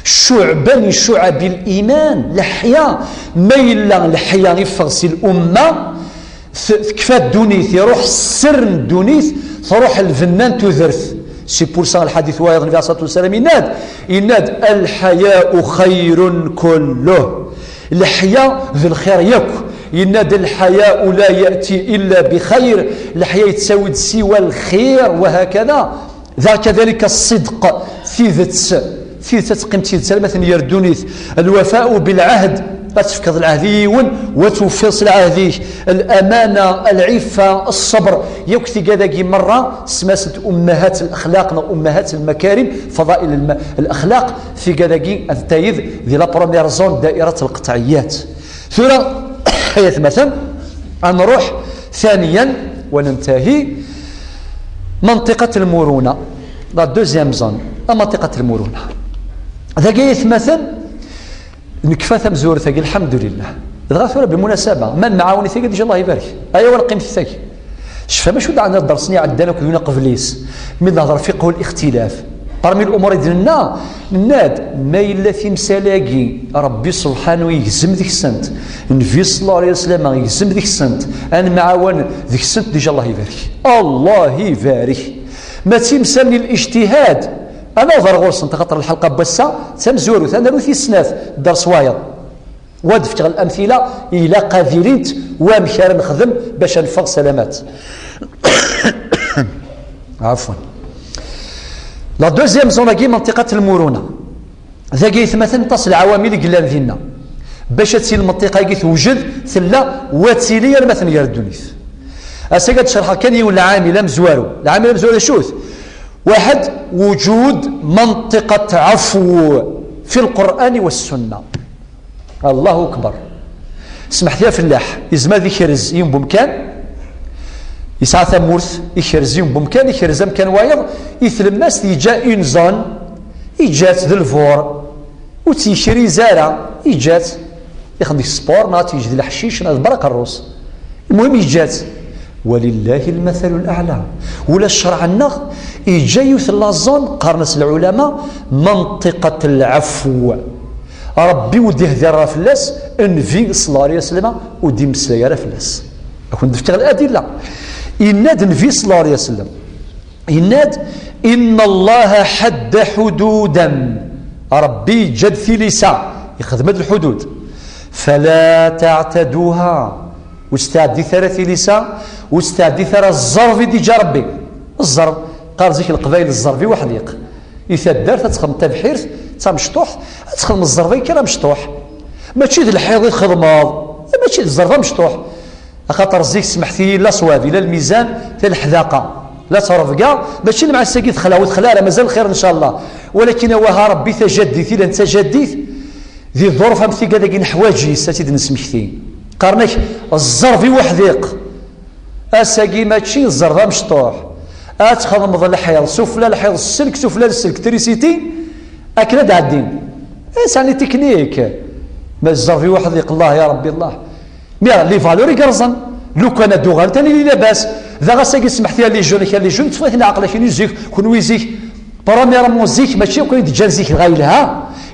شعبة من شعب الإيمان. Leḥya, ma yella leḥya iffeɣ si lumma, T-, tekfa ddunit, iruḥ sser n ddunit, truḥ lbenna n tudert. C'est pour ça lḥadit wayeḍ, Nabi ṣṣalatu wassalam yenna-d, yenna-d: الحياء خير كله. Leḥya d lxir yakk. Yenna-d: الحياء لا يأتي إلا بخير. Leḥya yettawi-d siwa lxir, وهكذا. Daɣ kadalik ṣṣidq, tidet, tidet ad teqqim d tidet alamma tenyer ddunit. الوفاء بالعهد, ad tefkeḍ lɛehd i yiwen, wa tweffiḍ s lɛehd-ik. الأمانة, العفة, الصبر, yakk tigad-agi merra, semmasent ummahat lexlaq neɣ ummahat lmakarim, fadail lma-, lexlaq, tigad-agi ad tayed di la première zone, dairat lqeṭɛiyat. Tura, ay atmaten, ad nruḥ ثانيا وننتهي, منطقة المرونة, la deuxième zone, منطقة المرونة. Dagi ay atmaten, nekfa tamezwarut-agi, lḥemdulillah. Dɣa tura, bilmunasaba, ma nɛawen-it-agi, déjà Allah ibarek. Aya wa lqimt-it-agi. Tecfam acu d-ɛna ddersen iɛeddan akked win qbel-is, mi d-nehder fiqhu lixtilaf. Parmi l'umur i d-nenna, nenna-d, ma yella timsal-agi, Ṛebbi subḥanu yegzem deg-sent, Nnbi ṣella Llahu ɛalayhi wa sallam yegzem deg-sent, ad nemɛawan deg-sent, déjà Allah ibarek. Allah ibarek. Ma d timsal n lijtihad, ad naweḍ ar ɣur-sent, axaṭer lḥelqa n wass-a d tamezwarut, ad naru tis snat, dders wayeḍ. Wa d-fkeɣ lamtila, ilaq ad ilint wamek ara nexdem bac ad neffeɣ salamat. Ɛafwan. La deuxième zone-agi, منطقة المرونة. Dagi yetmaten aṭas n lɛawamil i yellan dinna. Bac ad tili lmenṭiqa-agi tewjed, tella, wa d tili arma tengir ddunit. Ass-agi ad d-cerḥeɣ kan yiwen lɛamil amezwaru. Lɛamil amezwaru d acu-t? واحد، وجود منطقة عفو في القرآن والسنة. Allahu akbar. Smeḥ-t-ya fellaḥ, yezmer ad ikrez yiwen n umkan, yesɛa tamurt, ikrez yiwen n umkan, ikrez amkan wayeḍ, i tlemmast yeǧǧa une zone, yeǧǧa-tt d lbur, ur tt-yekriz ara, yeǧǧa-tt, ixdem deg sport, neɣ ad t-yeǧǧ d leḥcic, neɣ d berra aqerru-s. Lmuhim, yeǧǧa-tt. ولله المثل الأعلى. Ula ccṛeɛ-nneɣ yeǧǧa yiwet n la zone, qqaren-as lɛulama منطقة العفو. Ṛebbi ur d-ihdi ara fell-as, Nnbi ṣella Llahu ɛalayhi wa sallam ur d-imeslay ara fell-as. Ad kent-d-fkeɣ ladilla. Yenna-d Nnbi ṣella Llahu ɛalayhi wa sallam, yenna-d: إن الله حد حدودا. Ṛebbi yeǧǧa-d tilisa, ixdem-d lḥudud. فلا تعتدوها. Ur ttɛeddit ara tilisa, ur ttɛeddit ara zzerb i d-iǧǧa Ṛebbi. Zzerb, qqar zik Leqbayel zzerb i uḥdiq. I taddart ad texdem tabḥirt d tamecṭuḥt, ad texdem zzerb-agi kan amecṭuḥ. Mačči d lḥiḍ i txedmeḍ, mačči d zzerb amecṭuḥ. Axaṭer zik, smeḥt-iyi, la ṣwab, ila lmizan, ta leḥdaqa, la ttrebga, mačči lmeɛna-agi texla, ur texla ara, mazal lxir ncallah. Walakin awaha Ṛebbi tajaddit, ilan d tajaddit, di ḍḍuruf am tigad-agi neḥwaǧ-itt, ad tt-id-nesmekti. Qqaren-ak ẓẓerb i uḥdiq. Ass-agi mačči ẓẓerb amecṭuḥ. Ad txedmeḍ lḥiḍ, sufella lḥiḍ, sselk, sufella sselk, trisiti, akken ad ɛeddin. Sɛan les techniques. Ma ẓẓerb i uḥdiq, Allah ya Ṛebbi, Allah. Mais les valeurs i yerẓen. Lukan ad d-uɣalent, ad nili labas. Daɣ ass-agi, smeḥt-iyi, a les jeunes, a les jeunes, ṭṭfet-iten leɛqel, akken zik, kenwi zik, premièrement zik, mačči akk i d-ǧǧan zik dɣa yelha,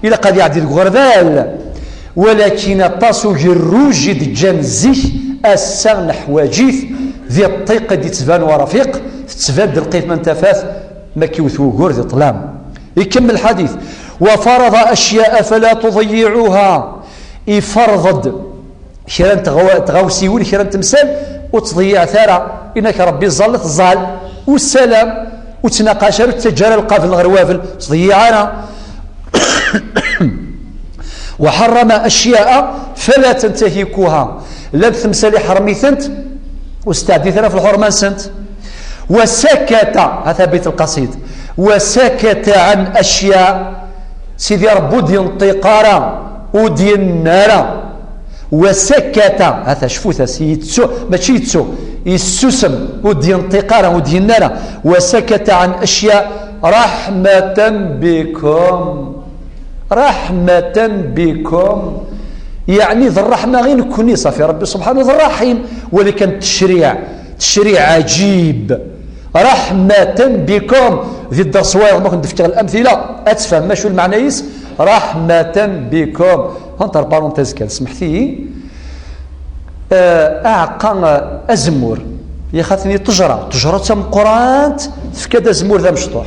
ilaq ad iɛeddi deg uɣerbal. Walakin aṭas ugerruj i d-ǧǧan zik, ass-a neḥwaǧ-it di ṭṭiq i d-ittban urafiq, tettban-d lqima n tafat, ma k-iwet wugur di ṭṭlam. Ikemmel lḥadit: وفرض أشياء فلا تضيعوها. Iferḍ-d kra n tɣaw-, tɣawsiwin, kra n temsal, ur ttḍeyyiɛet ara. Inak Ṛebbi ẓẓallet, ẓẓal. Ussalam, ur ttnaqac ara, ur ttaǧǧa ara lqabel ɣer wabel, ur ttḍeyyiɛ ara. وحرم أشياء فلا تنتهكوها. Llant temsal iḥrem-itent, ur steɛdit ara ɣef lḥurma-nsent. وسكت, هذا بيت القصيد, وسكت عن أشياء. Sidi Ṛebbi ur d-yenṭiq ara, ur d-yenna ara. وسكت, ha-t-a cfut-as, yettu, mačči yettu, yessusem, ur d-yenṭiq ara, ur d-yenna ara. وسكت عن أشياء رحمة بكم. رحمة بكم. Yeɛni d ṛṛeḥma i nekkni, ṣafi, Ṛebbi subḥanu d ṛṛaḥim, walakin tecṛiɛ, tecṛiɛ ɛǧib. رحمة بكم. Di dders wayeḍ ma kent-d-fkeɣ lamtila, ad tfehmem acu lmeɛna-is. رحمة بكم. Entre parenthèses kan, smeḥt-iyi. Eh, aɛeqqa, eh, azemmur. Yaxaten-i ṭṭejra. Ṭṭejra d tameqqrant, tefka-d azemmur d amecṭuḥ.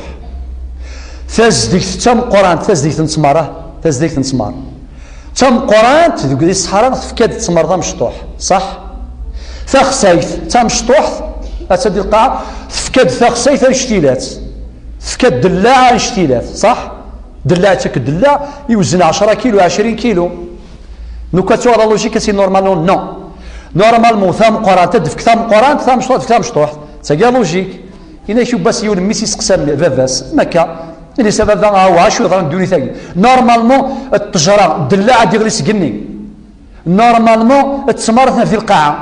Tazdegt d tameqqrant, tazdegt n ttmar, ah, tazdegt n ttmar. Tameqqrant deg di ṣṣḥara tefka-d ttmer d amecṭuḥ, ṣaḥ? Taxsayt d tamecṭuḥt, atta di lqaɛa, tefka-d taxsayt annect-ilat, tefka-d ddellaɛ annect-ilat, ṣaḥ? Ddellaɛ, ttak ddellaɛ, iwzen ɛecṛa kilu, ɛecrin kilu. Nuka tuɣ la logique, c'est normalement, non. Normalement, tameqqrant ad d-tefk tameqqrant, tamecṭuḥt ad d-tefk tamecṭuḥt. D tagi la logique. Inak yubbas yiwen mmi-s iseqsa baba-s, am akka. Ini-as a baba, awa, acu yeḍran ddunit-agi? Normalement, ṭṭejra, ddellaɛ ad d-iɣli seg igenni. Normalement, ttmer ad tnaf di lqaɛa.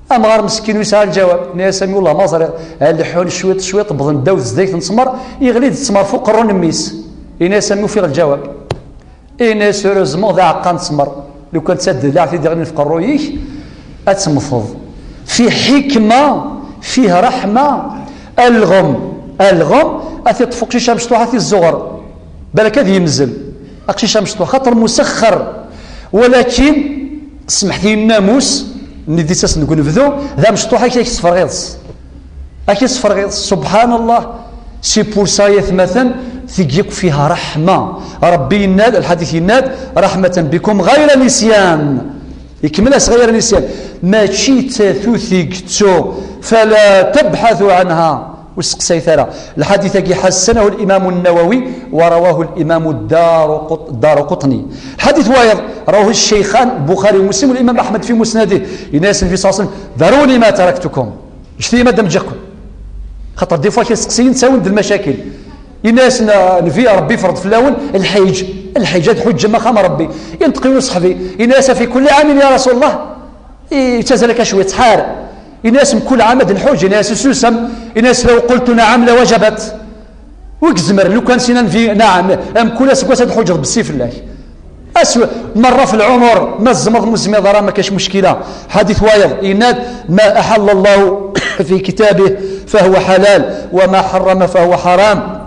Amɣar meskin ur yesɛi lǧawab. Ini-as a mmi, wallah ma ẓriɣ. Leḥḥun cwiṭ, cwiṭ, wwḍen ddaw tezdayt n ttmer, iɣli-d ttmer f uqerru n mmi-s. Ini-as a mmi, ufiɣ lǧawab. Ini-as heureusement d aɛeqqa n ttmer. Lukan d taddellaɛt i d-iɣlin f uqerruy-ik, ad temmteḍ. Fi ḥikma, fih raḥma, alɣem, Alɣem, ad t-iṭṭef uqcic amecṭuḥ, ad t-izzuɣer. Balak ad yemzel. Aqcic amecṭuḥ, xaṭer musexxer. Walakin, smeḥt-iyi, nnamus nni d-ittas deg unebdu, d amecṭuḥ, ak-, ak-yesferɣ iḍes. Ak-yesferɣ iḍes. Subḥan Allah. C'est pour ça, ay atmaten, tigi-k fiha rahma. Rebbi yenna-d, lḥadit yenna-d, rahmatan bikum ɣayra nisyan. Ikemmel-as ɣayra nisyan. Mačči d tatut i yettu. Fala tabḥatu anha. Ur seqsayet ara. Lḥadit-agi ḥassanahu l-Imam an-Nawawi wa rawahu l-Imam ad-Daruqut-, ad-Daruqutni. Lḥadit wayeḍ, rawahu ash-Shaykhan, Buxari u Muslim, wa l-Imam Aḥmed fi Musnadih. Yenna-yasen Nabi sallallahu alayhi wa sallam, daruni ma taraktukum. Ǧǧet-iyi ma d am-ǧǧiɣ-ken. Xaṭer des fois kra n isteqsiyen ttawin-d lmacakil. Yenna-yasen, ah, Nnbi, Rebbi yefreḍ fell-awen lḥiǧ. Lḥiǧ, ad ḥuǧǧem axxam Rebbi. Yenṭeq yiwen uṣeḥbi, yenna-yas, afi kulli ɛamin ya Rasulullah. Yettazal akka cwiṭ, ttḥar. Yenna-yas, mkul ɛam ad nḥuǧ, yenna-yas, susem. Yenna-yas, law qultu naɛam la wajabat. Wi izemren, lukan s-yenna Nnbi naɛam, mkul aseggas ad ḥuǧeɣ bessi fell-ak. Ass merra fi lɛumur, ma tzemreḍ, ma ur tezmireḍ ara, ma kac muckila. Ḥadit wayeḍ, yenna-d, ma aḥalla Llahu fi kitabih fahuwa ḥalal, wa ma ḥarrama fahuwa ḥaram.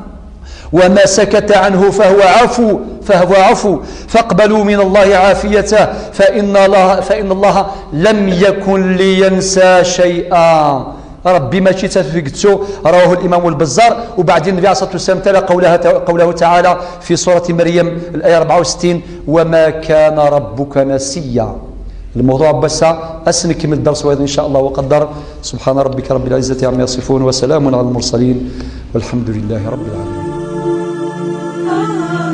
وما سكت عنه فهو عفو، فهو عفو، فاقبلوا من الله عافيته، فإن الله، فإن الله لم يكن لينسى شيئا. Rebbi mačči d tatut i yettu, rawahu l-Imam al-Bazzar, u baɛdin Nnbi alayhi ṣṣalatu wa ssalam tala qawlaha ta-, qawlahu taɛala fi surati Maryam, l-aya rebɛa u settin, وما كان ربك نسيا. Lmawḍuɛ n wass-a, ad s-nkemmel dders wayeḍ, in ca Allah wa qaddar. سبحان ربك رب العزة عما يصفون، وسلام على المرسلين، والحمد لله رب العالمين.